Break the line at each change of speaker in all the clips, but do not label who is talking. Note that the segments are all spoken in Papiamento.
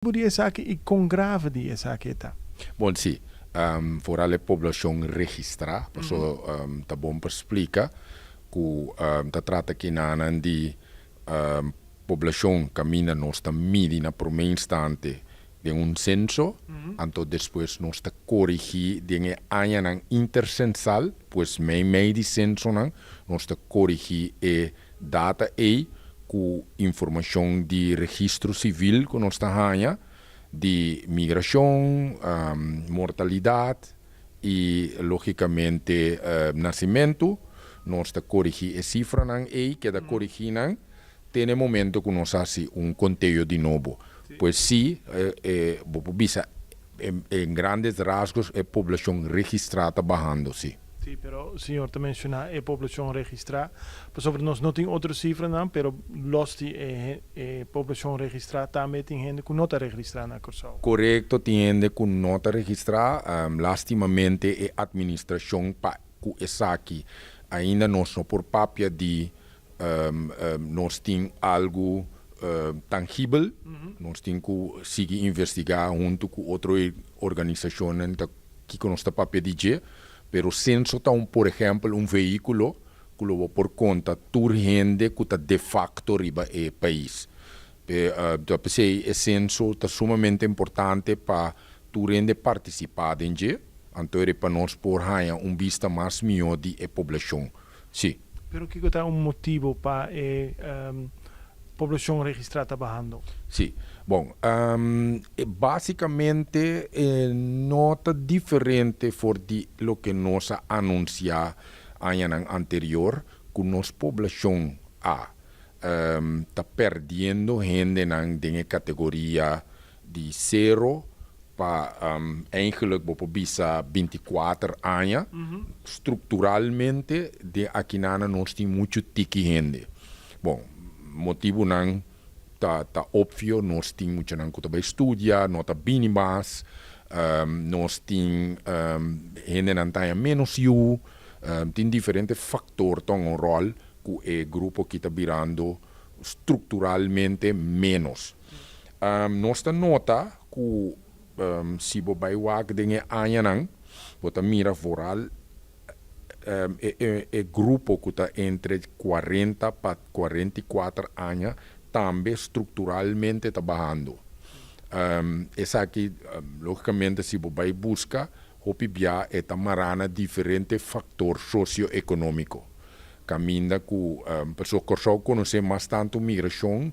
Di esaki i kon grave di esaki ta?
Bon, si. Vooral e poblashon registrá, paso ta bon pa splika ku ta trata akinan di poblashon kaminda nos ta midi na promé instante den un senso, anto despues nos ta korigí den e añanan intersensal, pues mei di sensonan, nos ta korigí e data ei ku informashon di registro sivil ku nos ta haña, di migrashon, mortalidat i lógikamente nasimentu. Nos ta korigí e sifranan ei, keda korigí nan, te na e momento ku nos hasi un konteo di nobo. Pues sí, bo por bisa, en grandes rasgos e poblashon registrá ta bahando, sí.
Sí, pero señor ta menshoná e poblashon registrá, pasobra nos no tin otro sifranan, pero los di e poblashon registrá tambe tin hende ku no ta registrá na Kòrsou.
Korekto, tin hende ku no ta registrá. Lástimamente e atministrashon pa ku esaki ainda nos no por papia di nos tin algu tangibel. Nos tin ku sigui investigá huntu ku otro organisashonnan ta kiko nos ta papia di dje, pero senso ta por ehèmpel un vehíkulo ku lo bo por konta tur hende ku ta de facto riba e pais. P'esei e senso ta sumamente importante pa tur hende partisipá den dje, anto pa nos por haña un bista mas mihó di e poblashon. Sí.
Pero kiko ta un motibu pa e poblashon registrá ta bahando?
Sí. Bon, básikamente no ta diferente for di loke nos a anunsiá añanan anterior, ku nos poblashon ta perdiendo hendenan den kategoria di 0 pa eigenlijk bo por bisa 24 aña. Strukturalmente di akinan nos tin muchu tiki hende. Bon, motibunan ta opvio: nos tin muchanan ku ta bai studia, no ta bini mas, nos tin hendenan ta menos yu, tin diferente faktor ta un ròl ku e grupo ku ta birando strukturalmente menos. Nos ta nota ku si bo bai wak den e añanan, bo ta mira vooral e grupo ku ta entre 40 pa 44 aña tambe strukturalmente ta bahando. Esaki, lógikamente, si bo bai buska, hopi bia e ta mará na diferente faktor sosioekonómiko. Kaminda ku pasobra Kòrsou konosé mas tantu migrashon,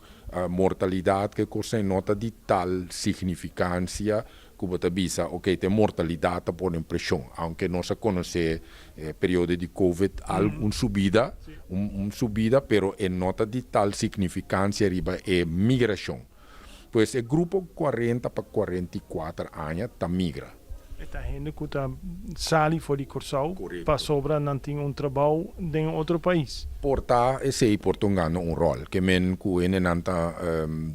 mortalidat ku kos no ta di tal signifikansia ku bo ta bisa, ok, te mortalidat ta pone preshon. Aunke nos a konosé periodo di COVID un subida, un subida, pero e no ta di tal signifikansia riba e migrashon. Pues e grupo 40 pa 44 aña ta migra.
E hende ku ta sali for di Kòrsou pasobra nan tin un trabou den otro pais.
Por ta esei por ta hungando un ròl. Ke men ku hendenan ta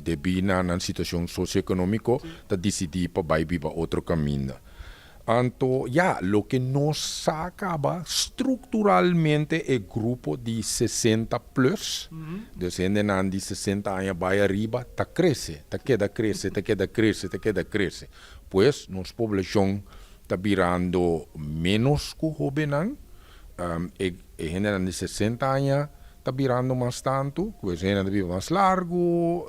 debí na nan situashon sosioekonómiko ta disidí pa bai biba otro kaminda. Anto, ya, loke nos sa kaba, strukturalmente e grupo di 60 plus, dus hendenan di 60 aña bai ariba, ta krese, ta keda krese, ta keda krese, ta keda krese. Pues nos poblashon ta birando menos ku hóbennan, e hendenan di 60 aña ta birando mas tantu, pues hende ta biba mas largu,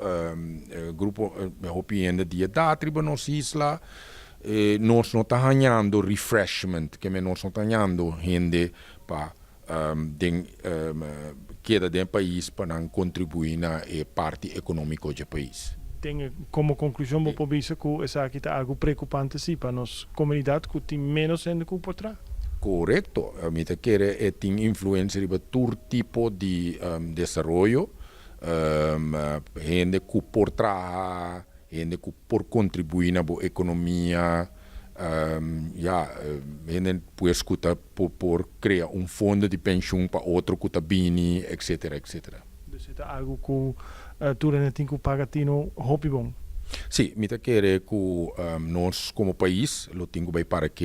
grupo hopi hende di edat riba nos isla, nos no ta hañando refreshment, ke men nos no ta hañando hende pa den keda den pais pa nan kontribuí na e parti ekonómiko di pais.
Tin komo konklushon bo por bisa ku esaki ta algu preokupante si pa nos komunidat, ku tin menos hende ku por traha.
Korekto. Mi ta kere e tin influensia riba tur tipo di desaroyo, hende ku por traha, hende ku por kontribuí na bo ekonomia, ya, hende pues ku ta por krea un fondo di penshun pa otro ku ta bini, etcétera, etcétera.
Dus ta algu ku tur hende tin ku paga tino hopi bon.
Sí, mi ta kere ku nos komo pais lo tin ku bai para